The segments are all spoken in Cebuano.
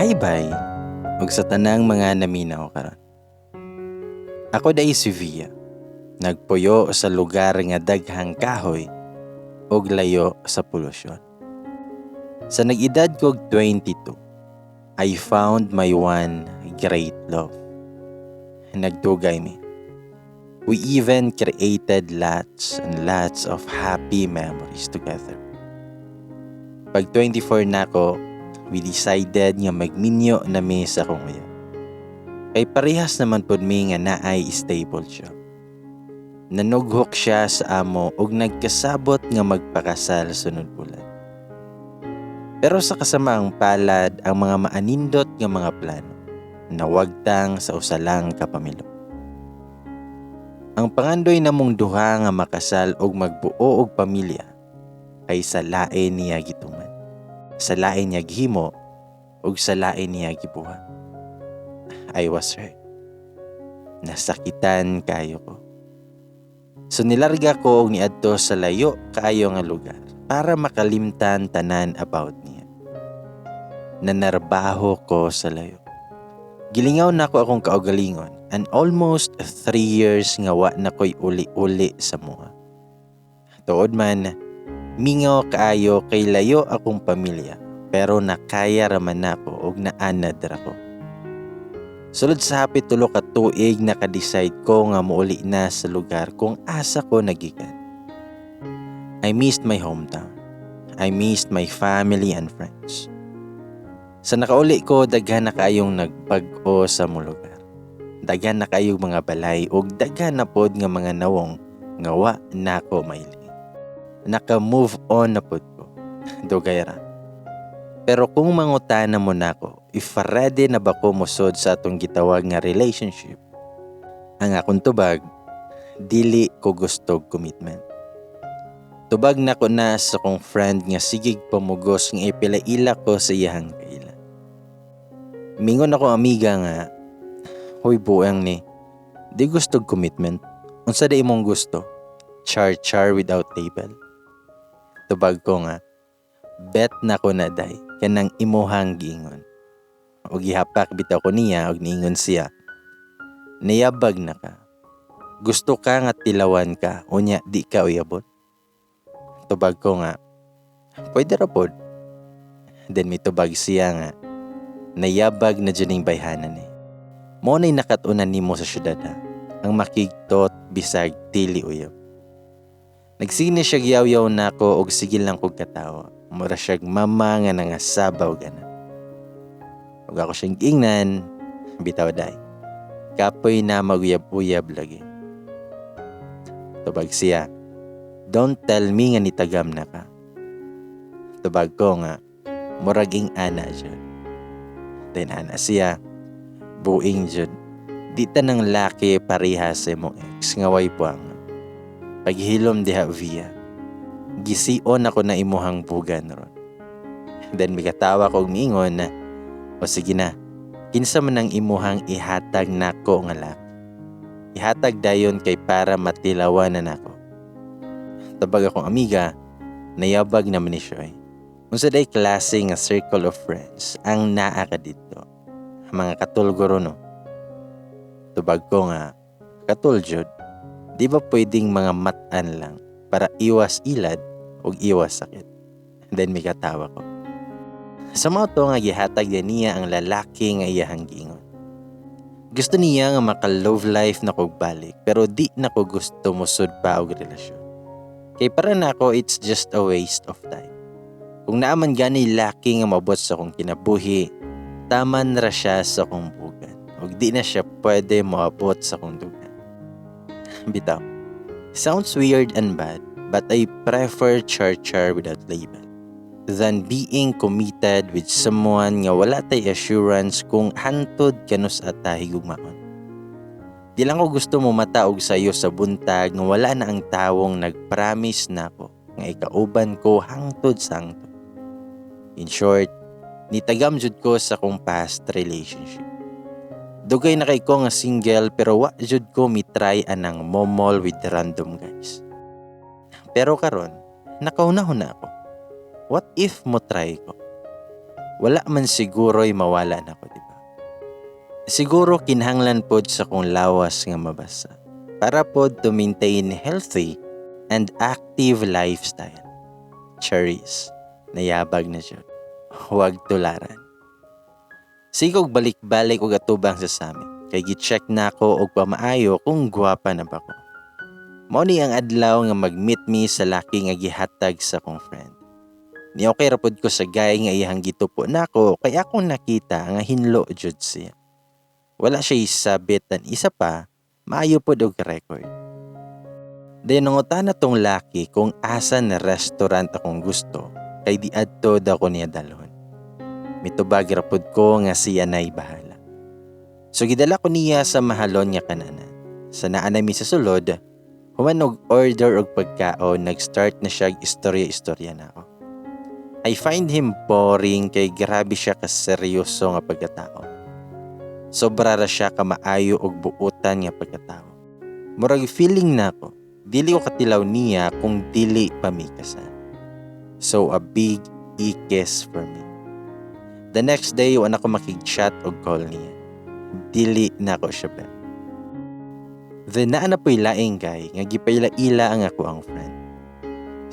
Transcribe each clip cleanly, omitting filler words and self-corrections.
Hi bye, ug sa tanang mga naminaw karon. Ako diay si Via. Nagpuyo sa lugar nga daghang kahoy ug layo sa polusyon. Sa nag-edad kog 22, I found my one great love. Nagdugay mi. We even created lots and lots of happy memories together. Pag 24 nako, we decided nga magminyo na mi sa akong uyab. Kay parehas naman pod mi nga naay stable job. Nanughok siya sa amo ug nagkasabot nga magpakasal sunod bulan. Pero sa kasamaang palad, ang mga maanindot nga mga plano nawagtang sa usa lang ka pamilo. Ang pangandoy namong duha nga makasal ug magbuo og pamilya kay sa lain niya gituman, sa lain niya gihimo ug sa lain niya gibuhat. I was hurt. Nasakitan kaayo ko. So nilarga ko og niadto sa layo kaayo nga lugar para makalimtan tanan about niya. Nanarbaho ko sa layo. Gilingaw nako akong kaugalingon and almost 3 years nga wa na ko'y uli-uli sa amoa. Tuod man, mingaw kaayo kay layo akong pamilya, pero nakaya raman nako og naanad ra ko. Sulod sa hapit 3 ka tuig, naka-decide ko nga muuli na sa lugar kung asa ko nagikan. I missed my hometown. I missed my family and friends. Sa nakauli ko, daghan na kaayong nagbag-o sa among lugar. Daghan na kaayong mga balay ug daghan na pod nga mga nawong nga wa nako mailhan. Naka-move on na pod ko. Dugay ra. Pero kung mangutana mo nako if ready na ba ko mosud sa atong gitawag nga relationship, ang akong tubag, dili ko gusto og commitment. Tubag nako na sa akong friend nga sigig pamugos nga ipila-ila ko sa iyahang kaila. Mingon ako amiga nga, "Hoy, buang ni, di gusto og commitment. Unsa diay imong gusto? Char-char without label?" Tubag ko nga, "Bet nako na day, kanang imuhang giingon." Og gihapak bitaw ko niya og niingon siya, "Niyabag na ka. Gusto ka nga tilawan ka, unya di ka uyabon?" Tubag ko nga, "Pwede ra pod." Then mitubag siya nga, "Nayabag na jud ning bayhana ni. Mao na'y nakat-unan nimo sa syudad ha, ang makigtot bisag dili uyab." Nagsige siya yaw-yaw nako og sige lang kog katawa. Mura siyag mama nga nangasaba og anak. Ug ako siyang giingnan, "Bitaw day. Kapoy na maguyab-uyab lagi." Tubag siya, "Don't tell me nga nitagam na ka." Tubag ko nga, "Murag ing-ana jud." Then ana siya, "Buing jud. Di tanang laki pareha sa imong ex nga way puangon. Paghilom diha, Via. Gision ako na imuhang bugan ron." Then mikatawa ko og miingon na, "O sige na, kinsa man ang imuhang ihatag nako nga laki? Ihatag dayon kay para matilawan na nako." Tubag akong amiga, "Nayabag naman ni siya. Unsa day klase nga circle of friends ang naa ka didto? Mga katulgoro, no?" Tubag ko nga, "Katul jud. Di ba pwedeng mga matan lang para iwas ilad ug iwas sakit?" Then mikatawa ko. Sa mao to nga gihatag din niya ang lalaki nga iyahang giingon. Gusto niya nga maka love life na kog balik, pero di na ko gusto mosud pa og relasyon. Kay para nako, it's just a waste of time. Kung naa man gani laki nga maabot sa akong kinabuhi, taman ra siya sa akong bugan ug di na siya pwede moabot sa akong dugan. Bitaw. Sounds weird and bad, but I prefer char-char without label than being committed with someone nga wala tay assurance kung hantod kanus-a ta higugmaon. Di lang ko gusto mo mata og sayo sa buntag nga wala na ang tawong nagpromise nako nga ikauban ko hangtod sa hangtod. In short, nitagam jud ko sa akong past relationship. Dugay na kay ko nga single, pero wa jud ko mi-try anang momol with random guys. Pero karon, nakaunahon na ako. What if mo try ko? Wala man siguro'y mawala nako, di ba? Siguro kinahanglan pod sa kong lawas nga mabasa para pod to maintain healthy and active lifestyle. Charis, nayabag na jud. Huwag tularan. Sigog balik-balik og atubang sa summit kay gi-check na ako og pamaayo kung gwapa na ba ko. Mao ni ang adlaw nga mag-meet mi sa laki nga gihatag sa akong friend. Ni okay ra pod ko sa guy nga iyang gitupo nako kay akong nakita nga hinlo jud siya. Wala siya isabit and isa pa, maayo pod og record. Dayon nangutana tong laki kung asa na restaurant akong gusto kay diadto daw ko niya dalhon. Mitubag ra pod ko nga siya na'y bahala. So gidala ko niya sa mahalon nga kananan. Sa naa na mi sa sulod, human og order og pagkaon, nag-start na siya istorya-istorya na ako. I find him boring kay grabe siya kaseryoso nga pagkatao. Sobra ra siya kamaayo og buutan nga pagkatao. Murag feeling nako, dili ko katilaw niya kung dili pa mi kasal. So a big ikis for me. The next day, wala ko makig-chat og call niya. Dili na ko siya bet. Then naa na po'y laing guy nga gipaila-ila ang ako ang friend.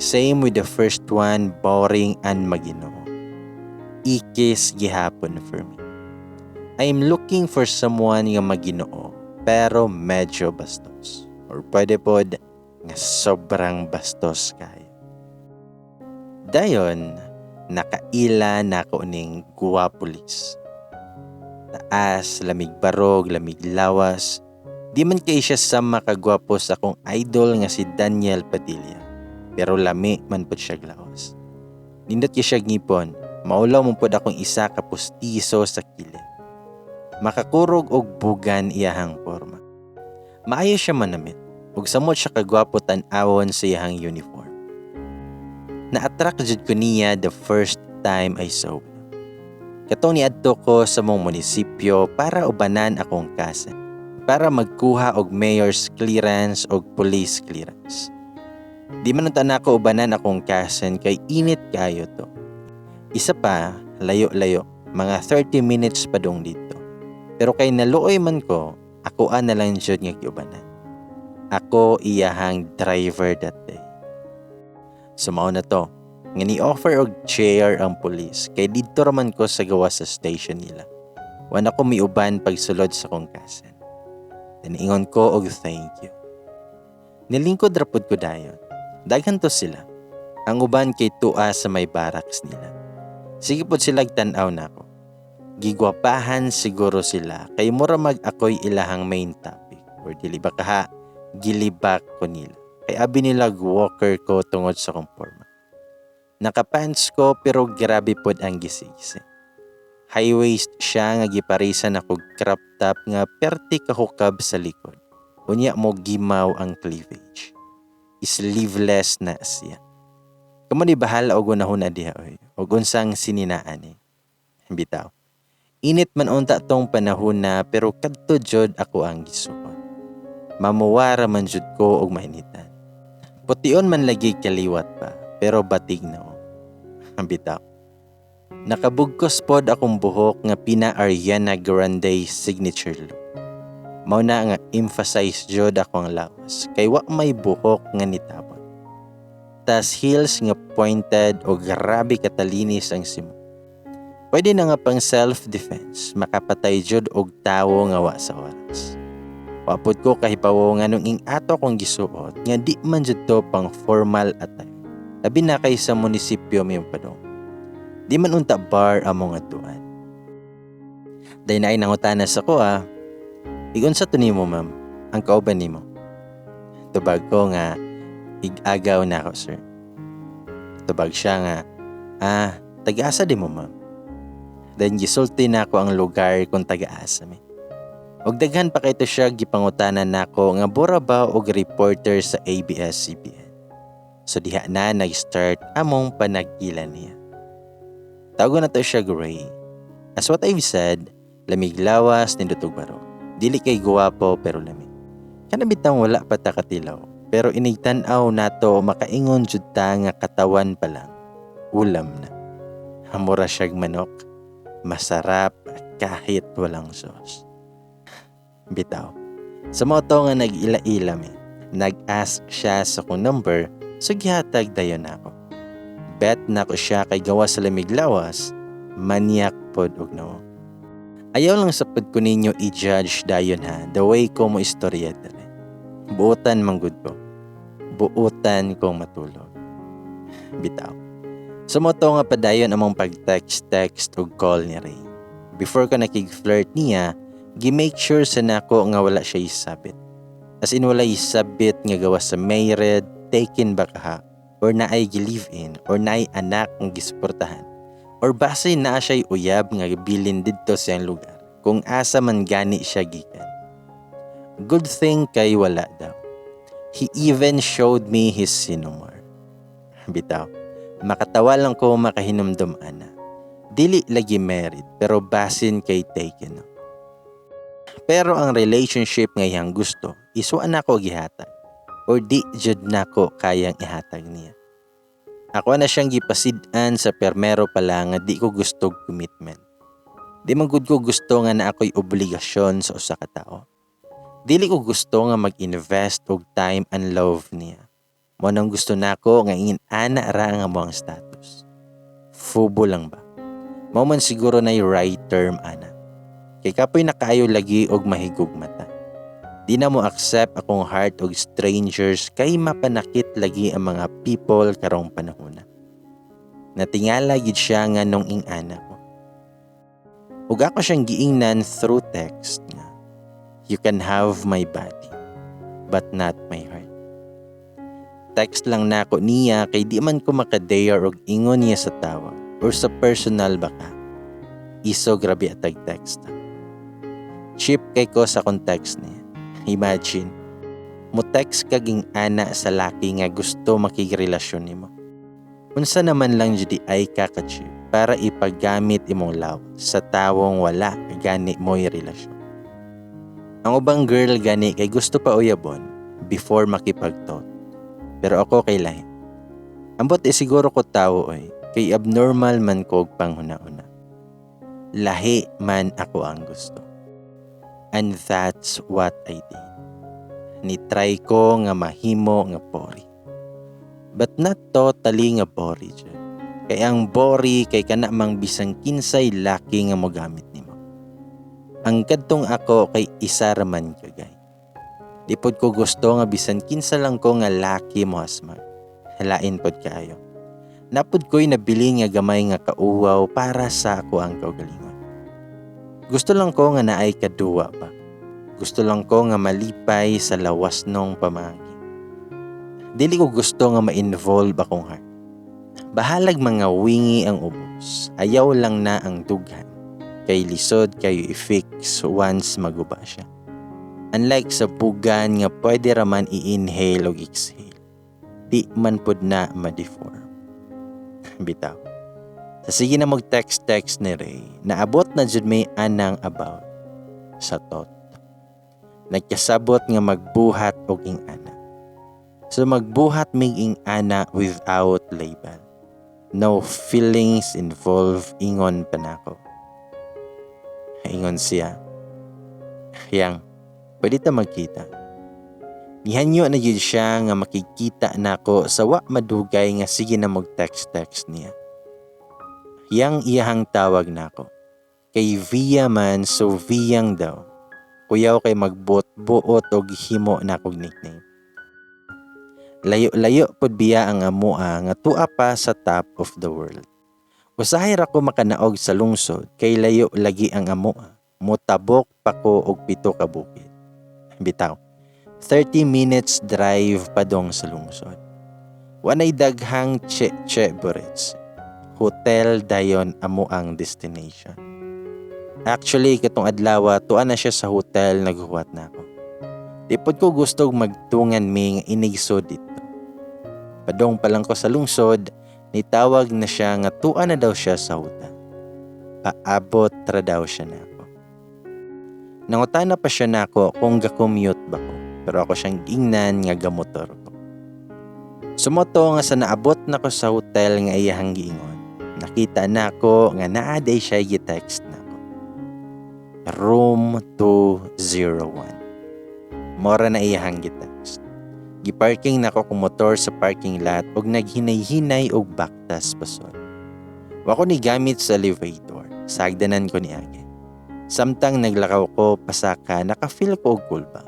Same with the first one, boring and maginoo. Ikis gihapon for me. I'm looking for someone nga maginoo pero medyo bastos. Or pwede pod nga sobrang bastos kayo. Dayon, nakaila na ako ning guwapulis. Taas, lamig barog, lamig lawas. Di man kay siya sa makagwapo sa akong idol nga si Daniel Padilla. Pero lami man pod siya lawas. Nindot kay siya ngipon, maulaw mo pod akong isa ka pustiso sa kilid. Makakurog og bugan iyahang porma. Maayo siya manamit, ug samot siya kagwapo tan-awon sa iyahang uniform. Na-attract jud ko niya the first time I saw him. Katong niadto ko sa mong munisipyo para ubanan akong cousin para magkuha og mayor's clearance og police clearance. Di man unta nako ubanan akong cousin kay init kayo to. Isa pa, layo-layo, mga 30 minutes pa dong dito. Pero kay naluoy man ko, ako na lang jud nga giubanan. Ako iyahang driver that day. So mao na to, nga ni-offer og chair ang police kay didto raman ko sa gawas sa station nila. Wala ko miuban pagsulod sa kong cousin. Then ingon ko og thank you. Nilingkod ra pud ko dayon. Daghan to sila. Ang uban kay tua sa may barracks nila. Sige pod sila tan-aw nako. Gigwapahan siguro sila kay mura mag ako'y ilahang main topic or dili ba kaha gilibak ko nila. Kay abi nila walker ko tungod sa kong porma. Nakapants ko pero grabe pod ang gisigsi. High waist siya nga giparisan ako crop top nga perti kahukab sa likod. Unya mo gimaw ang cleavage. Sleeveless na siya. Kamo ni bahala og unahuna diha oy. Og unsang sininaan ni. Bitaw. Init man unta tong panahon na pero kadto jud ako ang gisuot. Mamuwara man jud ko og mainitan. Pution man lagi kaliwat pa pero batig na o. Bitaw. Nakabugkos pod akong buhok nga pina Ariana Grande signature look. Mao na nga emphasize jud ako ang lawas kay wa may buhok nga nitabon. Tas heels nga pointed o grabe katalinis ang simo. Pwede na nga pang self-defense, makapatay jud og tawo nga wa sa oras. Wapod ko kahibawo nga nung ing ato akong gisuot nga di man jud to pang formal attire. Labi na kay sa munisipyo miyong padong. Di man unta bar among atuan. Day na ay nangutana sa ko ah. Igon sa to nimo, ma'am, ang kauban nimo. Tubag ko nga igagaw na ako, sir. Tubag siya nga, ah, taga-asa di mo, ma'am? Then gisulti na ako ang lugar kung taga-asa mi. Og daghan pa kayto siya gipangutanan nako nga bura ba og reporter sa ABS-CBN. So diha na nag-start among panag-ila niya. Tawgon na to siya Gray. As what I've said, lamig lawas nindot og baro. Dili kay guwapo pero lami. Kana bitang wala pa ta katilaw, pero inig tan-aw nato makaingon jud ta nga katawan pa lang. Ulam na. Hamura siyag manok. Masarap kahit walang sauce. Bitaw. Sa mao to nga nag-ila-ila mi. Nag-ask siya sa akong number, so gihatag dayon nako. Bet nako siya kay gawas sa lamig lawas, manyak pod og nawong. Ayaw lang sa pod ko ninyo i-judge dayon ha, the way ko mo istorya diri. Buotan man gud ko. Buotan kong matulog. Bitaw. So mao to nga padayon among pag-text-text ug call ni Ray. Before ko nakig-flirt niya, gi-make sure sa nako nga wala siya isabit. As in wala isabit nga gawas sa married, taken ba kaha, or naay gi-live-in, or naay anak nga gisuportahan. Or base naa siya'y uyab nga gibilin didto sa iyang lugar, kung asa man gani siya gikan. Good thing kay wala daw. He even showed me his CENOMAR. Bitaw, makatawa lang ko makahinumdum ana. Dili lagi married pero basin kay taken. No? Pero ang relationship nga iyang gusto, is wa nako gihatag or di jud nako kayang ihatag niya. Ako na siyang gipasid-an sa permero pa lang nga di ko gusto og commitment. Di man gud ko gusto nga naa ko'y obligasyon sa usa ka tawo. Dili ko gusto nga mag-invest og time and love niya. Mao nang gusto nako nga ingin ana ra nga mo ang status. Fubo lang ba? Mao man siguro na right term ana. Kay kapoy na kaayo lagi og mahigugmata. Di na mo accept akong heart og strangers kay mapanakit lagi ang mga people karong panahona. Natingala gid siya nga nung ing-ana ko. Ug ako siyang giingnan through text nga, "You can have my body, but not my heart." Text lang nako niya kay di man ko makadare og ingon niya sa tawag or sa personal baka. Iso grabe atag text. Cheap kay ko sa context niya. Imagine, mo text kag ing-ana sa laki nga gusto makigrelasyon nimo. Unsa naman lang jud ay ka ka-cheap para ipagamit imong lawas sa tawong wala gani mo'y relasyon. Ang ubang girl gani kay gusto pa uyabon before makipagtot. Pero ako kay lahi. Ambot eh siguro ko tawo oy, kay abnormal man ko og panghuna-una. Lahi man ako ang gusto. And that's what I did. Ni-try ko nga mahimo nga bori. But not totally nga bori jud. Kay ang bori kay kana mang bisang kinsay laki nga mogamit nimo. Ang kadtong ako kay isa ra man kagay. Di pod ko gusto nga bisan kinsa lang ko nga laki mo hasmag. Halain pod kaayo. Napod ko'y nabili nga gamay nga kauwaw para sa ako ang kaugalingon. Gusto lang ko nga naay kaduwa ba. Gusto lang ko nga malipay sa lawas nong pamagi. Dili ko gusto nga ma-involve akong heart. Bahalag mga wingi ang ubos. Ayaw lang na ang dughan. Kay lisod kayo i-fix once maguba siya. Unlike sa bugan nga pwede raman i-inhale o exhale. Di man pud na ma-deform. Bitaw. Sa sige na mag-text-text ni Ray, naabot na jud may anang about sa tot. Nagkasabot nga magbuhat og ing-ana. So magbuhat mig ing-ana without label. No feelings involved, ingon pa nako. Ingon siya. "Yang, pwede ta magkita." Nihanyo na jud siya nga makikita nako sa wa madugay nga sige na mag-text-text niya. Yang iyahang tawag nako. Kay Via man, so Viyang daw. Kuyaw kay magbuot-buot og himo nakog nickname. Layo-layo pod biya ang amoa nga tua pa sa top of the world. Usahay ra ko makanaog sa lungsod kay layo lagi ang amoa. Motabok pa ko og 7 ka bukid. Bitaw. 30 minutes drive padong sa lungsod. Wanay daghang che-che burits. Hotel dayon amo ang destination. Actually, katong adlaw tuwa na siya sa hotel, naghuwat na ako. Di pod ko gusto magtungan mi nga inigsod dito. Padong pa lang ko sa lungsod, nitawag na siya nga tuwa na daw siya sa hotel. Paabot ra daw siya nako. Nangutana pa siya nako kung ga-commute ba ko, pero ako siyang gingnan nga gamotor ko. Sumoto nga sa naabot na ko sa hotel nga iyahang giingon. Nakita nako nga naa diay siya gi-text nako. Room 201. Mora na iyahang gi-text. Giparking nako akong motor sa parking lot ug naghinay-hinay og baktas pasod. Wa ko ni gamit sa elevator. Sa hagdanan ko niagi. Samtang naglakaw ko pasaka, naka-feel ko og kulba.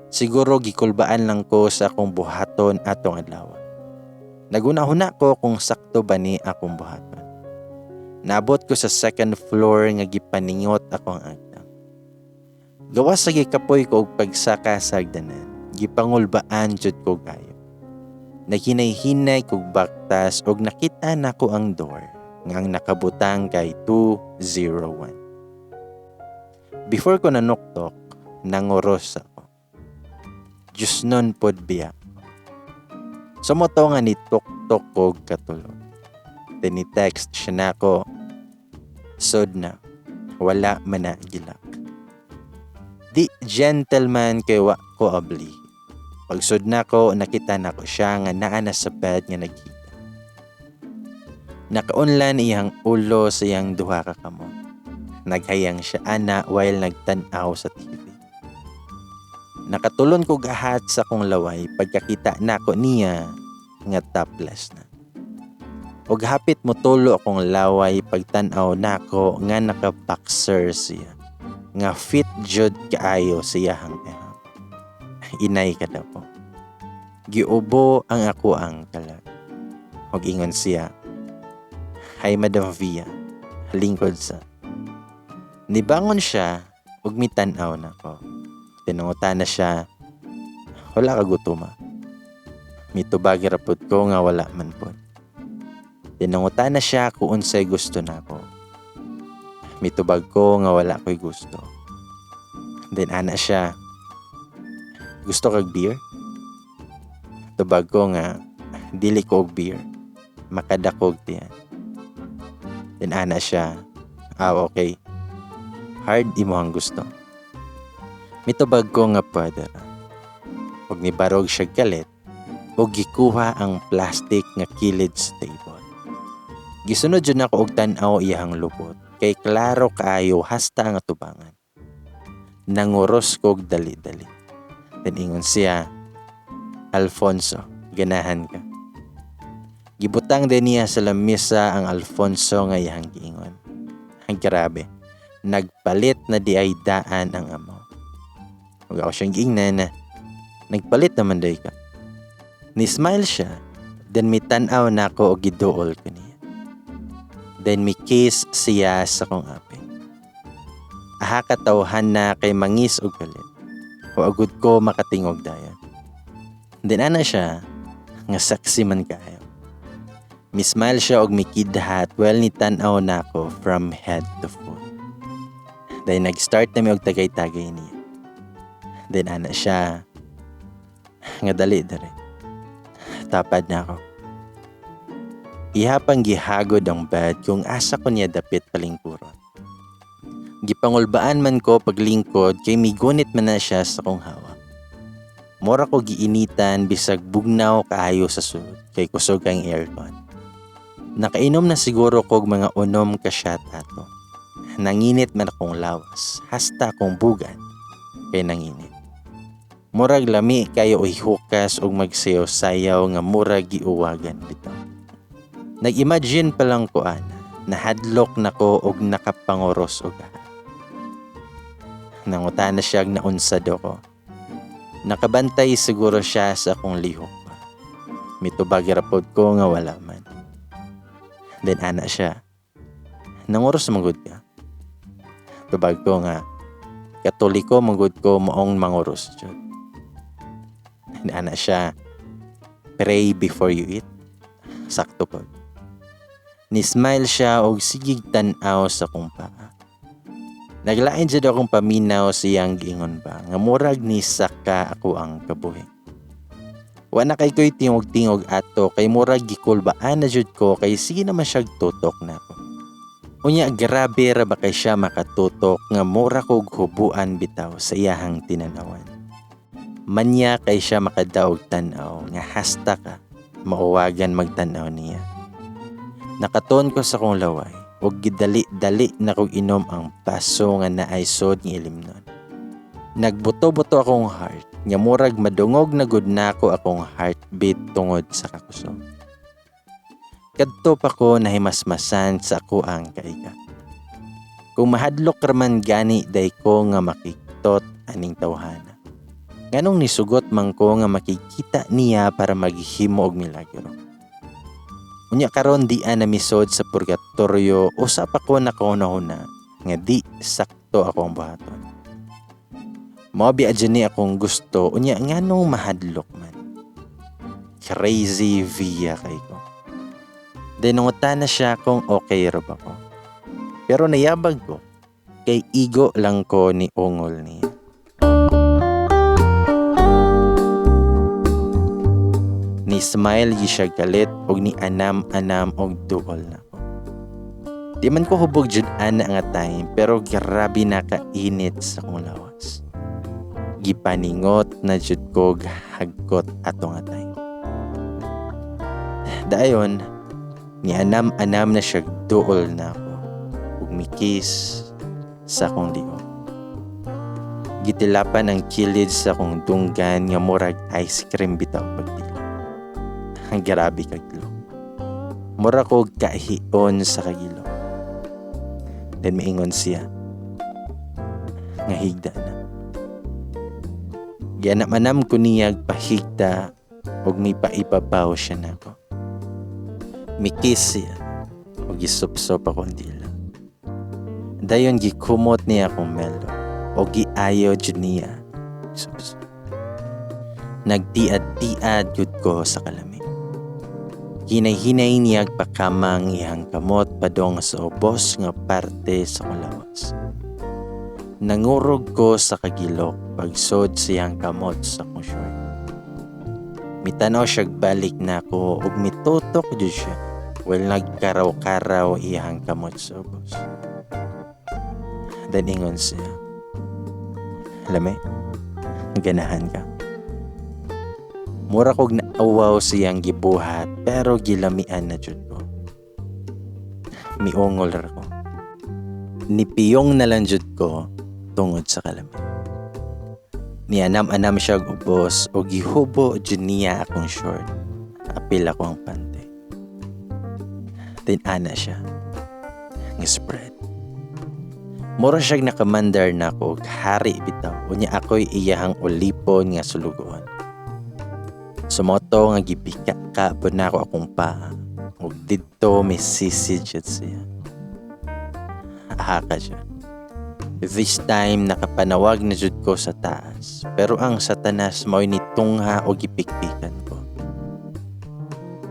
Siguro gikulbaan lang ko sa akong buhaton atong adlaw. Naghuna-huna ko kung sakto ba ni akong buhaton. Naabot ko sa second floor nga gipaningot ako ang agtang. Gawas sa gikapoy ko og pagsaka sa hagdanan, gipangulbaan jud ko gayo. Naghinay-hinay kog baktas og nakita nako ang door nga ang nakabutang kay 201. Before ko nanuktok, nanguros ako. Diyos nun pod biya. Sumoto nga ni tok-tok kog katulog. Then ni-text siya nako, "Sud na, wala man na gi-lock." Di gentleman kay wa ko abli. Pagsud nako, nakita nako siya nga naa na sa bed nga naghita. Nakaunlan iyang ulo sa iyang duha ka kamot. Naghayang siya ana while nagtan-aw sa TV. Nakatulon ko gahat sa akong laway pagkakita nako niya nga topless na. Og hapit motulo akong laway pagtan-aw nako nga naka-boxer siya. Nga fit jud kaayo sa iyahang eham. Inay ka daw po. Giubo ang ako ang kalag. Og ingon siya, "Hi, Madam Via, lingkod sa." Nibangon siya ug mitan-aw nako. Tinungutan na siya, "Wala ka gutuma?" Mitubag ra pod ko nga wala man pod. Tinungutan na siya kung unsay gusto nako. Mitubag ko nga wala ko'y gusto. Then ana siya, "Gusto kag beer?" Tubag ko nga dili ko og beer. Makadakog tiyan. Then ana siya, "Ah, okay. Hard imo ang gusto?" Mitubag ko nga pwede ra. Ug nibarog siya galit ug gikuha ang plastic nga kilid sa table. Gisunod jud nako og tan-aw iyahang lubot kay klaro kaayo hasta ang atubangan. Nanguros kog dali-dali. Then ingon siya, "Alfonso, ganahan ka?" Gibutang din niya sa lamisa ang Alfonso nga iyahang giingon. Ang grabe, nagpalit na di ay daan ang amo. Ug ako siyang giingnan na, "Nagpalit naman day ka." Ni-smile siya, then mitan-aw nako og giduol ko niya. Then mi-kiss siya sa akong aping. Aha katawhan na kay mangis og galit. O agud ko makatingog dayon. Then ana siya, nga sexy man kaayo. Mi-smile siya og mikidhat while ni tan-aw nako from head to foot. Then nag-start na mi og tagay-tagay niya. Then ana siya, nga dali dere. Tapad na ako. Iha pang gihagod ang bed kung asa ko niya dapit palingkuron. Gipangulbaan man ko paglingkod kay migunit man na siya sa kong hawa. Mora ko giinitan bisag bugnaw kaayo sa sulod kay kusog ang aircon. Nakainom na siguro kog mga 6 ka shot ato. Nanginit man akong lawas, hasta akong bugan kay nanginit. Murag lami kayo ihukas og magsayaw-sayaw nga murag giuwagan bitaw. Nag-imagine pa lang ko ana, nahadlok na ko og nakapanguros og aha. Nangutana siya og naunsa daw ko. Nakabantay siguro siya sa akong lihok pa. Mitubag ra pod ko nga wala man. Then ana siya, "Nanguros magud ka?" Tubag ko nga Katoliko magud ko maong manguros jud. Then ana siya, "Pray before you eat." Sakto pod. Ni-smile siya og sigig tan-aw sa akong paa. Naglain jud akong paminaw sa iyang giingon ba nga murag ni saka ako ang kabuhi. Wa na kay ko'y tingog-tingog ato kay murag gikulbaan na jud ko kay sige naman siya tutok nako. Unya grabe ra ba kay siya makatutok nga mura kog hubuan bitaw sa iyahang tinanawan. Manya kay siya makadaog tan-aw nga hasta ka mauwagan magtan-aw niya. Nakatuon ko sa akong laway ug gidali-dali na kog inom ang baso nga naay sod nga ilimnon. Nagbuto-buto akong heart nga murag madungog na gud nako akong heartbeat tungod sa kakusog. Kadto pa ko nahimasmasan sa ako ang kaiga. Kung mahadlok raman gani day ko nga makiktot aning tawhana. Nganong nisugot man ko nga makikita niya para maghimo og milagro. Unya karon di na misod sa purgatorio, usa pa ko nakahuna-huna nga di sakto ako ang buhaton. Mao biya ni akong gusto, unya nganong mahadlok man. Crazy via kay ko. Then nangutana siya kung okay ra ba ko. Pero nayabag ko kay igo lang ko ni ungol niya. Ni smile gi siya galit og ni anam-anam og duol na ko. Di man ko hubog jud ana nga time pero grabe na kainit sa akong lawas. Gipaningot na jud ko hagkot ato nga time. Dayon, ni anam-anam na siya duol na ako ug mikis sa akong liog. Gitilapan ang kilid sa akong dunggan nga murag ice cream bitaw pagdila. Ang grabe kaglo. Mura ko kahion sa kagilo. Then maingon siya nga higda na. Gianam-anam ko niya pahigda ug mipaibabaw siya nako. Mikis siya ug gisupsop akong dila. Dayon gikumot niya akong melo o giayo jud niya supsop. Nagtiad-tiad jud ko sa kalami. Hinay-hinay niya pakamang iyang kamot padong sa ubos nga parte sa akong lawas. Nangurog ko sa kagilok pagsod siyang kamot sa akong short. Mitanaw siya balik nako ug mitutok jud siya while nagkaraw-karaw iyang kamot sa ubos. Then ingon siya, "Lami, ganahan ka." Mura kog naawaw siyang gibuhat pero gilamian na jud ko. Miungol ra ko. Nipiyong na lang jud ko tungod sa kalami. Nianam-anam siya og ubos o gihubo jud niya akong short. Apil ako ang pante. Then ana siya nga spread. Mura siyang nakamandar na ako og hari bitaw. Unya ako'y iyahang ulipon nga sulugoon. Sumoto nga gibika ka po na ako akong paa. Ug didto may sisid siya siya. Aha ka siya. This time nakapanawag na jud ko sa taas. Pero ang satanas mao'y nitungha o gipikpikan ko.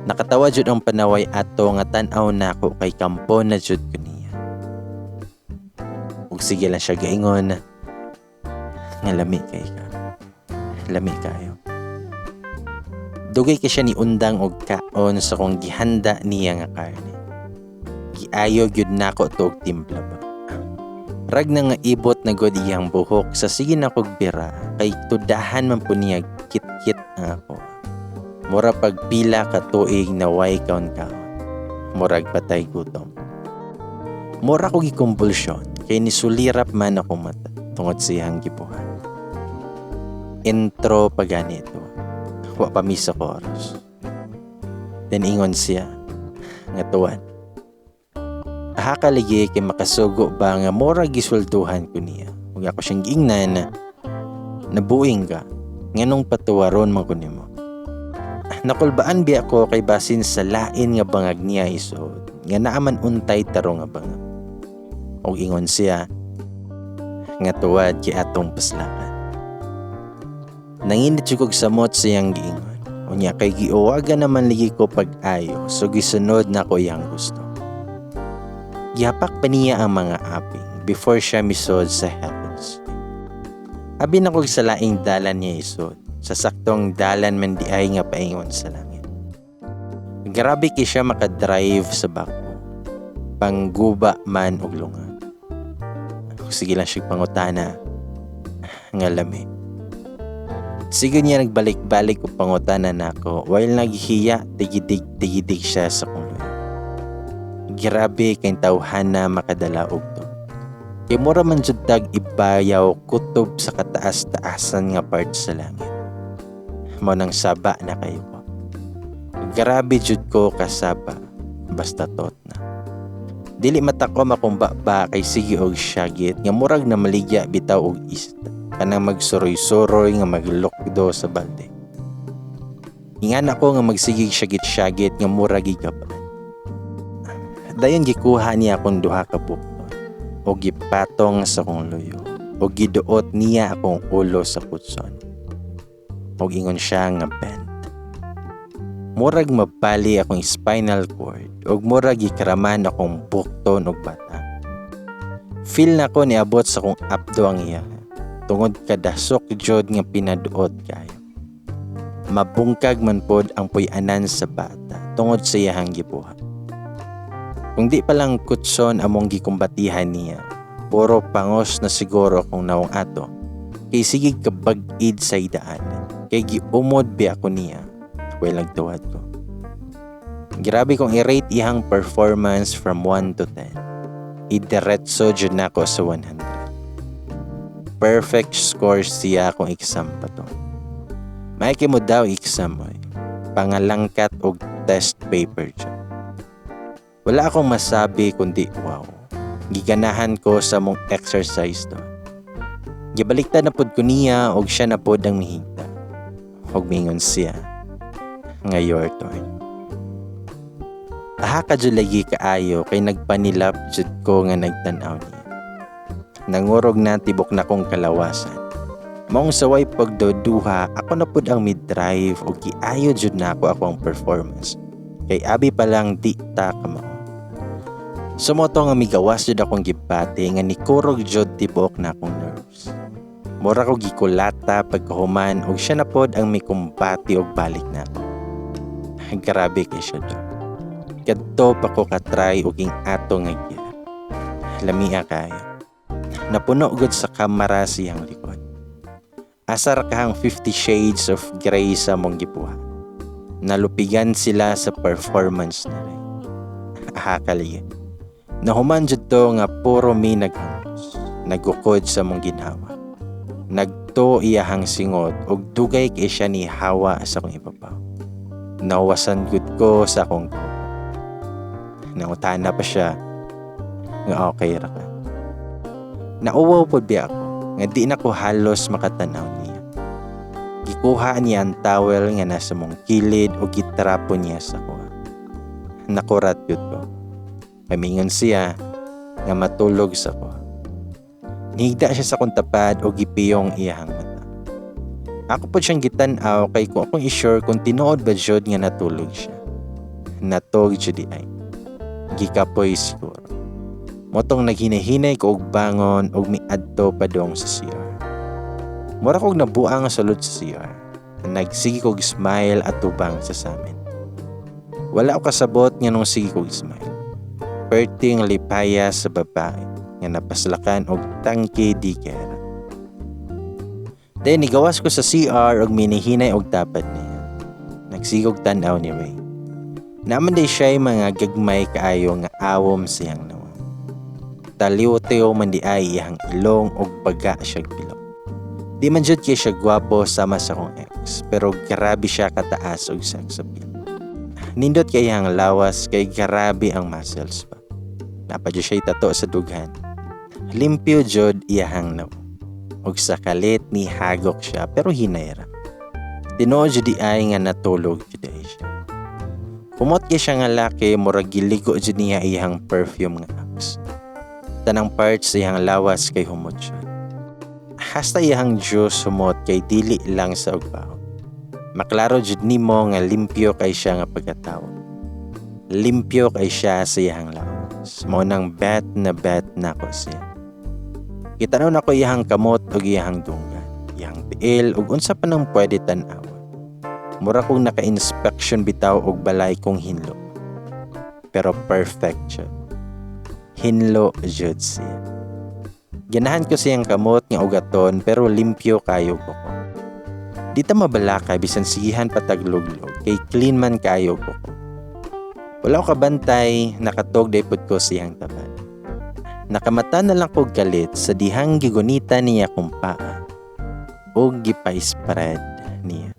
Nakatawa jud ang panaway ato nga tan-aw nako kay kampo na jud ko niya. Ug sige lang siya gaingon nga lami kay ka. Lami kayo. Dugay kay siya ni undang og kaon sa kong gihanda niya nga karne. Giayo gyud nako to og timpla ba. Rag na nga ibot na gud iyang buhok sa sige na kog bira kay tudahan man po niya kit-kit ang ako. Mura pagpila ka tuig na way kaon-kaon. Murag patay gutom. Mura ko gikumpulsyon kay nisulirap man ako mata tungod sa iyang gibuhat. Intro pa ganito. Wa pa mi sa chorus. Then ingon siya nga tuwan. Aha kaligi kay makasugo ba nga mura giswelduhan ko niya. Ug ako siyang giingnan, nabuing ka nganong patuwaron man ko nimo. Nakulbaan biya ko kay basin sa lain nga bangag niya isod nga naaman untay tarong nga bangag. Og ingon siya nga tuwad kay atong paslakan. Nanginit jud kog samot sa iyang giingon. Unya kay giuwagan naman ligi ko pag-ayo, so gisunod na ko iyang gusto. Gihapak pa niya ang mga aping before siya misod sa heavens. Abi na kog sa laing dalan niya isod, sa saktong dalan man di ay nga paingon sa langit. Grabe kay siya makadrive sa bako. Pangguba man og lunga. Sige lang siya pangutana nga lami. Sige niya nagbalik-balik og pangutana nako while naghiya tigidig-tigidig siya sa kong luyo. Grabe kay tawhana makadala og to. Kay mura man jud tag ibayaw kutob sa kataas-taasan nga part sa langit. Mao nang saba na kayo ko. Grabe jud ko kasaba, basta tot na. Dili matakom akong baba kay sige og syagit nga murag na maligya bitaw og isda. Kanang magsuroy-suroy nga maglukdo sa balde. Ingan ako nga magsigig syagit-syagit nga murag gigabaan. Dayon gikuha niya akong duha ka bukton o gipatong sa akong luyo o giduot niya akong ulo sa kutson. Og ingon siya nga bend. Murag mabali akong spinal cord ug murag gikraman akong bukton og bata. Feel na ko niabot sa akong apdo ang iya tungod kadasok jud nga pinaduot kayo. Mabungkag man pod ang puy-anan sa bata tungod sa iyahang gibuhat. Kung di pa lang kutson among gikumbatihan niya, puro pangos na siguro akong nawong ato. Kay sige kabag-id sa idaan, kay giumod bi ako niya, well nagtuwad ko. Grabe kong i-rate iyang performance from 1 to 10. Idiretso jud nako sa 100. Perfect score siya kung exam pa to. May mo daw exam oy. Pangalangkat og test paper jud. Wala akong masabi kundi wow. Giganahan ko sa mong exercise to. Gibaliktad na pod ko niya og siya na pod ang mihigda. Og mingon siya nga your turn. Aha ka jud lagi kaayo kay nagpanilap jud ko nga nagtan-aw niya. Nangurog na tibok na kong kalawasan. Maong saway pagduduha, ako na pod ang mid-drive og giayo jud na ako akong performance. Kay abi pa lang di ta kamao. Sumoto nga migawas jud akong gibati nga nikurog jud tibok na akong nerves. Mura ko gikulata pagkahuman og siya na pod ang mikumbati og balik na ako. Grabe kay siya do. Kadto pa ko katry og ing ato nga gear. Lamia kayo. Napuno gud sa kamera siyang likod. Asar kahang 50 Shades of Grey sa mong gibuhat. Nalupigan sila sa performance na rin. Ahakali. Nahuman jud to nga puro mi naghangos. Nagukod sa mong ginhawa. Nagto iyahang singot og dugay kay siya ni hawa sa akong ibabaw. Nawasan gud ko sa akong kaupo. Nangutana pa siya nga okay ra ka. Nauwaw pod biya ako nga di na ko halos makatanaw niya. Gikuha niya ang towel nga nasa mong kilid o gitrapo niya sa kuha. Nakurat yun ko. Pamingon siya nga matulog sa kuha. Nihigda siya sa akong tapad o gipiyong iyahang mata. Ako po siyang gitan-aw kay kung akong i-sure kung tinuod ba jud nga natulog siya. Natog jud ay. Gikapoy siguro. Motong naghinahinay ko og bangon og miadto padong sa CR. Mura kog nabuang sa sulod sa CR. Nagsige kog smile at tubang sa samin. Wala ko kasabot nga nung sige kog smile. Perting lipaya sa babae nga napaslakan og tangke di gera. Then nigawas ko sa CR og minihinay og tapad niya. Nagsigog tan-aw ni Ray. Naman day siya mga gagmay kaayo nga awom siyang nawa. Taliw-tiw man di ay iyang ilong og baga siya bilog. Di man jud kay siya gwapo sama sa akong ex, pero grabe siya kataas og sex appeal. Nindot kay iyang lawas kay grabe ang muscles pa. Napa jud siya tato sa dughan. Limpyo jud iyahang nawa. Og sa kalit ni hagok siya pero hinay ra. Tinuod jud di ay nga natulog jud ay siya. Kumot kay siya nga laki, murag giligo jud niya iyang perfume nga Axe. Tanang parts sa iyang lawas kay humot siya. Hasta iyang juice humot kay dili lang sa ugbaw. Maklaro jud nimo nga limpyo kay siya nga pagkatawo. Limpyo kay siya sa iyang lawas. Mao nang bet na bet nako siya. Kitanaw nako iyang kamot ug iyang dunggan, iyang tiil ug unsa pa nang pwede tan-awon. Mura kong naka-inspection bitaw og balay kong hinlo. Pero perfect jud. Hinlo jud siya. Ganahan ko siyang kamot nga ugaton pero limpyo kayo ko. Di ta mabalaka bisan sigihan patagluglog kay clean man kayo ko. Wala ko kabantay, nakatog diay pud ko sa iyang tabad. Nakamata na lang kog kalit sa dihang gigunita niya akong paa ug gipa-spread niya.